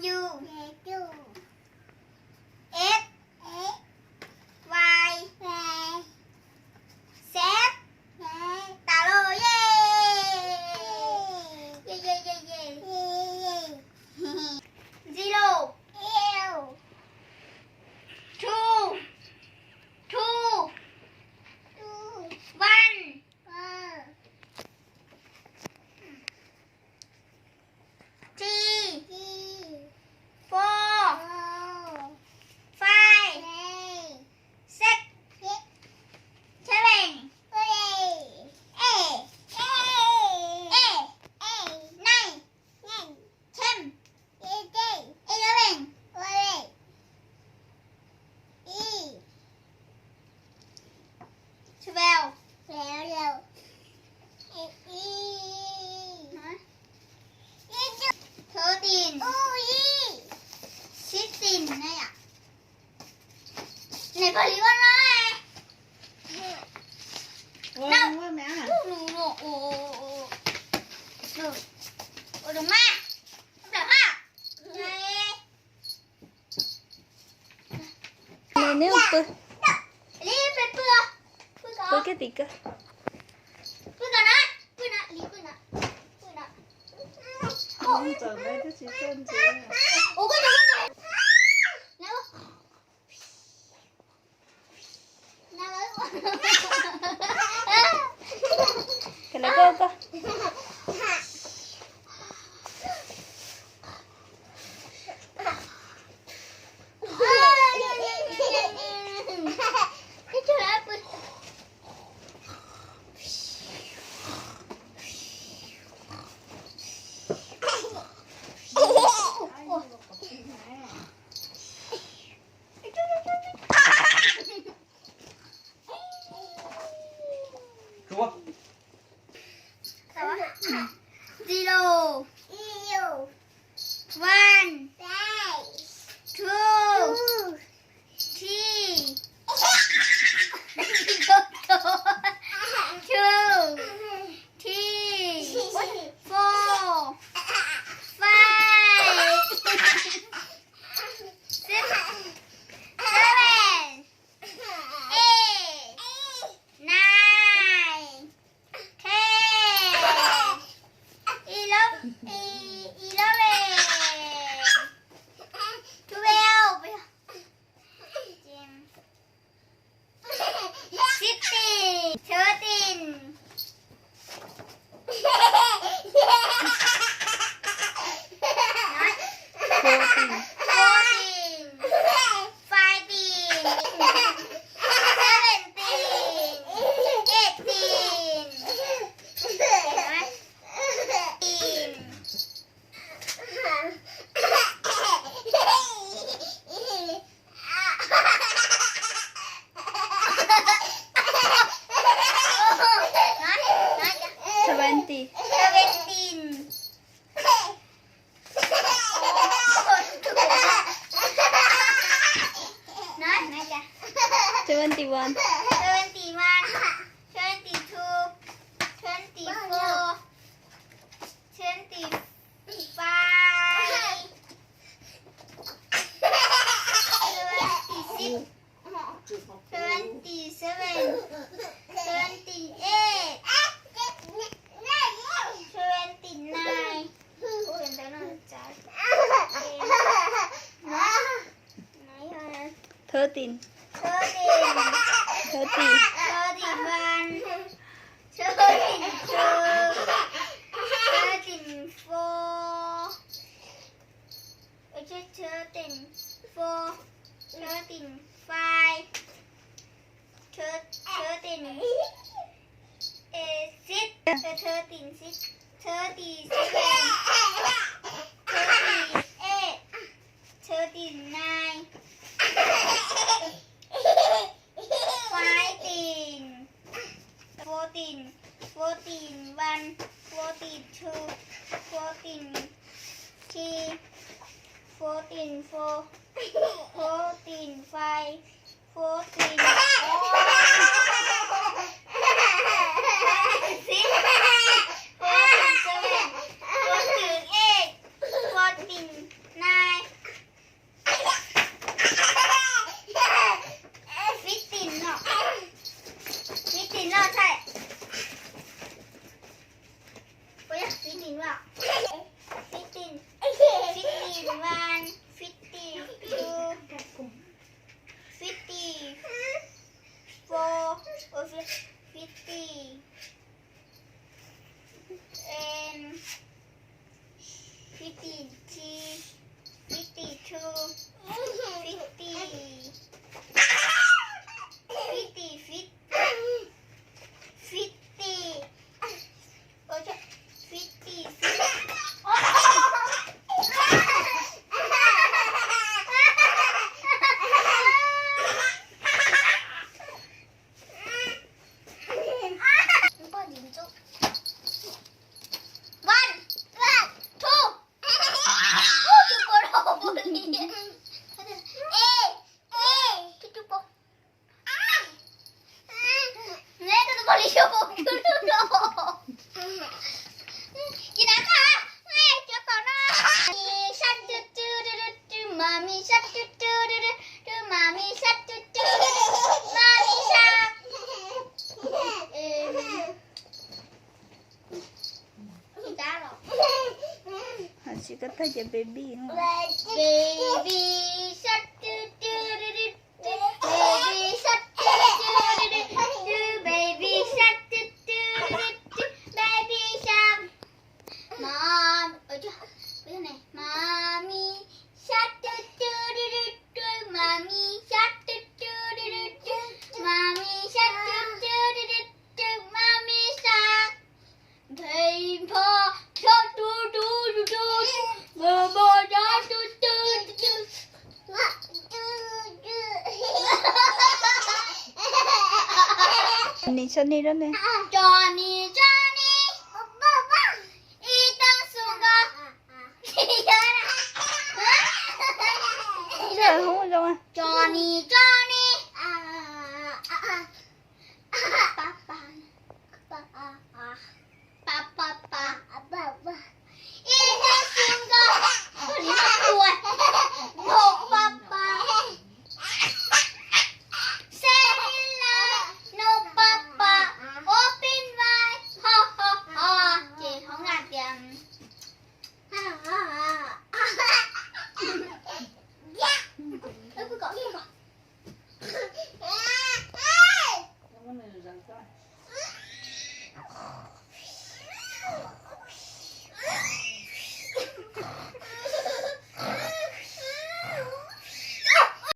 U, S, Y, Z, tas los, ye, ye, ye, ye, ye. Zero, two, two, one, three, four, five, six, seven, eight, nine, ten, eleven, twelve, thirteen, sixteen. Nws pom li ua no. Ua no, ua no, ua, ua, ua, ua, ua, ua, ua, ua, Nws neb pw, pw kiag tim kawg. Koj lawv koj koj. Zero. One. Two. Three. Two. Three. Four. Five. Six. Seven. Eight. Nine. Ten. Eleven. Eleven. Twelve. Sixteen. Seventeen. Fourteen. Fourteen. Fifteen. Sixteen. Seventeen. Eighteen. Nineteen. Twenty. Seventeen. Twenty one. Twenty one. Twenty two. Twenty four. Twenty five. Twenty six. Twenty seven. Twenty eight. Twenty nine. Thirteen. Thirteen. Thirty. Thirty one. Thirty two. Thirty four. Thirty four. Thirty five. Thirty six. Thirty six. Thirty seven. Thirty eight. Thirty nine. Fifteen. Fourteen. Fourteen one. Fourteen two. Fourteen three. Fourteen four. Fourteen five. Fourteen six. Fourteen seven. Fourteen eight. Fourteen nine. fifty, and fifty three, fifty two, fifty, fifty, fifty, fifty, fifty six. One, two. Mommy shark, doo doo doo doo, mommy shark, doo doo doo doo, mommy shark, doo doo doo doo, mommy shark. Tsis koj tag ces baby. Baby shark, doo doo doo doo, baby shark, doo doo doo doo, baby shark, doo doo doo doo, baby shark. Mom, ơ, ơ, mommy shark, doo doo doo doo doo, mommy shark, doo doo doo doo doo, mommy shark, doo doo doo doo doo, mommy shark. Thej npha shark, doo doo doo doo, mama shark, doo doo doo doo. Johnny, Johnny, Johnny. Johnny, Johnny. Ib tug xwb nkauj. Johnny, Johnny.